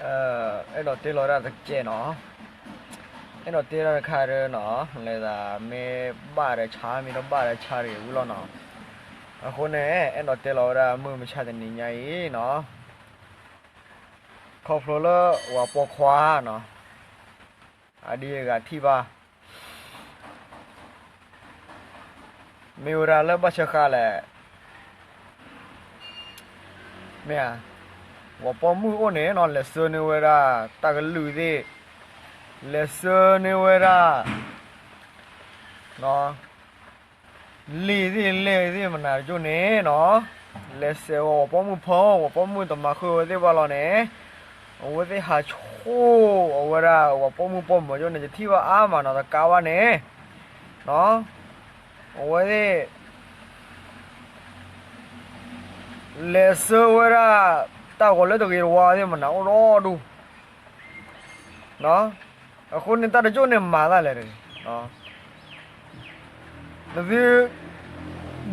အဲၣ်ဒိးတဲလီၤဝဲဒၣ်တကဲးနီၤ, အဲၣ်ဒိးတဲဒၣ်တခါဒီးနီၤ, လဲၤသးမ့ၢ်ဘၣ်ဒီးဆါ မ့ၢ်တဘၣ်ဒီးဆါတဂ့ၤဝံၤလီၤနီၤ. အဃိန့ၣ် အဲၣ်ဒိးတဲလီၤဝဲဒၣ်မုၢ်မဆါတနံၤညါအံၤနီၤ, ခီဖျိလၢဝၤပိာ်ခွါနီၤ, အဒံအဂၤထံၣ်ဘၣ် မ့ၢ်ဝဲဒၣ်လၢဘၣ်ဆၢဃာ်လဲၣ်, မ့ၢ်ဧါ, ဝၤပိာ်မုၣ်အိၣ်န့ၣ်နီၤ, လဲၤဆှၢန့ၢ်ဝဲဒၣ် တၢ်ကလုၢ်သ့ၣ်, လဲၤဆှၢန့ၢ်ဝဲဒၣ် လံာ်သ့ၣ်လဲၢ်သ့ၣ် မနၤတကၠိန့ၣ်နီၤ, လဲၤစဲးဝဲဝၤပိာ်မုၣ်ဖီ, ဝၤပိာ်မုၣ်တမၤဃုာ်ဝဲသ့ၣ်ဘၣ်လီၤန့ၣ်, အဝဲသ့ၣ်ဟးဆိၣ်အဝဲဒၣ် ဝၤပိာ်မုၣ်ပိာ်မုၣ်ကၠိန့ၣ် ယထံၣ်ဘၣ်အါမးနီၤ, တကးဘၣ်န့ၣ် အဝဲသ့ၣ် လဲၤဆှၢဝဲဒၣ် တၢ်ဂီၤလၢတဂ့ၤတဝါသ့ၣ် မနၤအိၣ်ဒီဒူၣ် အဃိန့ၣ် တၢ်တကၠိန့ၣ်မၤသးလဲၣ်တဂ့ၤ, နသု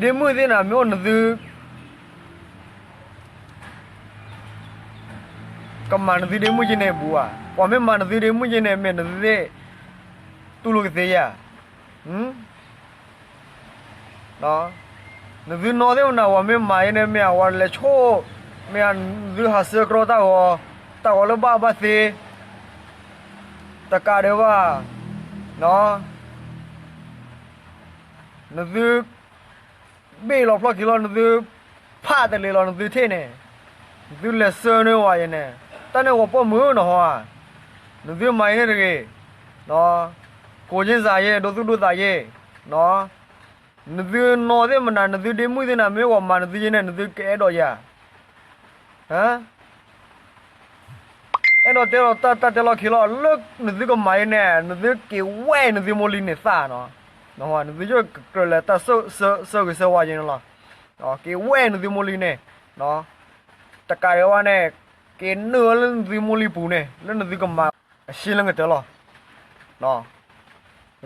ဒ့မုၣ်သ့ၣ်နၤ မ့ၢ်အိၣ်နသု ကမၤနသုဒ့မုၣ်ကၠိန့ၣ်ဘူးဧါ, ပှၤမ့ၢ်မၤနသုဒ့မုၣ်ကၠိန့ၣ် မ့ၢ်နသုသ့ၣ် တူၢ်လိာ်ကသ့ဧါ, နသုနီၢ်သ့ၣ်မနၤ ပှၤမ့ၢ်မၤအံၤန့ၣ် မ့ၢ်အဝဲလဲၤဆိၣ်, မ့ၢ်နသုဟးဆှၢကြီတၢ်ဂီၤ, တၢ်ဂီၤလၢဘၣ်အဘၣ်သ့, တကးဒံးဘၣ် နသု ဘ့ၣ်လီၤဖျီၣ်ခံလီၤ နသု ဖးတလ့ၤလီၤနသုထံၣ်န့ၣ်, နသုလဲၤဆှၢန့ၢ်ဝဲအံၤန့ၣ်, တၢ်န့ၣ်ဝၤပိာ်မုၣ်နဟီဧါ, နသုမၤအံၤန့ၣ်တဂ့ၤ, ကိးက့ၤစးယဲ ဒိသူၣ်ဒိသးယဲ, နသုနီၢ်သ့ၣ်မနၤ နသုဒ့မုၣ်သ့ၣ်နၤ မ့ၢ်ဝဲမၤနသုယဲန့ၣ် နသုကအဲၣ်ဒိးယၤ အဲၣ်ဒိးတဲလီၤတၢ် တၢ်တဲလီၤခံလီၤ လၢနသုကမၤအံၤန့ၣ် နသုက့ၤဝဲနသုမိၢ်လံန့ၣ်သၣ်နီၤ, နသုကကြၢးလၢတၢ်ဆၢဂ့ၤဆၢဝါယဲန့ၣ်လီၤ, က့ၤဝဲနသုမိၢ်လံန့ၣ်, တကးဒံးဘၣ်န့ၣ် က့ၤနုာ်လၢနသုမိၢ်လံပူၤန့ၣ် လၢနသုကမၤအဆ့လၢကတၢၢ်လီၤ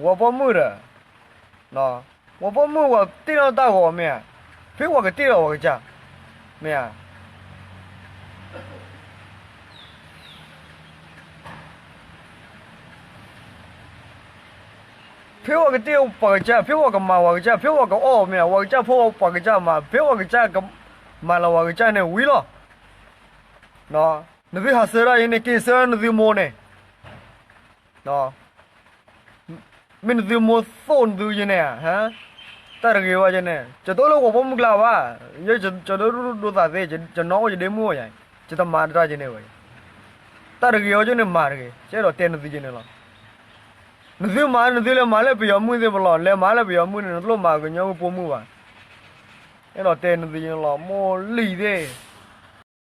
ဝဲပိာ်မုၣ်ဒီး, ဝဲပိာ်မုၣ်ဝဲတ့ၢ်လီၤတၢ်ဂီၤမ့ၢ်ဧါ, ဖဲဝဲကတ့ၢ်လီၤဝဲကစၢ်, မ့ၢ်ဧါ, ဖဲဝဲကတ့ၢ်ပှၤကစၢ် ဖဲဝဲကမၤဝဲကစၢ် ဖဲဝဲကအီၣ်မ့ၢ်ဧါ ဝဲကစၢ်ဖိပှၤကစၢ်မၤ ဖဲဝဲကစၢ်ကမၤလီၤဝဲကစၢ်န့ၣ်ဝံၤလီၤ, နသုဟးဆှၢဒၣ်ယဲန့ၣ် က့ၤဆှၢနသုမိၢ်န့ၣ် မ့ၢ်နသုမိၢ်သိၣ်နသုယဲန့ၣ်ဧါ, တၢ်တဂ့ၤဝဲယဲန့ၣ် ယတအိၣ်လၢဝဲပိာ်မုၣ်ကျါဘၣ်, ယဲယဒိဒိသးသ့ ယနီၣ်အိၣ်ယဒ့မုၣ်အိၣ်ယၤ, ယတမၤတၢ်ယဲန့ၣ်ဝဲ, တၢ်တဂ့ၤဝဲယဲန့ၣ်မၤတဂ့ၤ ယအဲၣ်ဒိးတဲနသုယဲန့ၣ်လီၤ, နသုမၤနသုလဲၤမၤလၢပယီၤမုၣ်သ့ၣ်ပလီၢ် လဲၤမၤလၢပယီၤမုၣ်န့ၣ် နတလိၣ်မၤကညီဖိမုၣ်ဘၣ်, အဲၣ်ဒိးတဲနသုယဲန့ၣ်လီၤ မိၢ်လံၤသ့ၣ်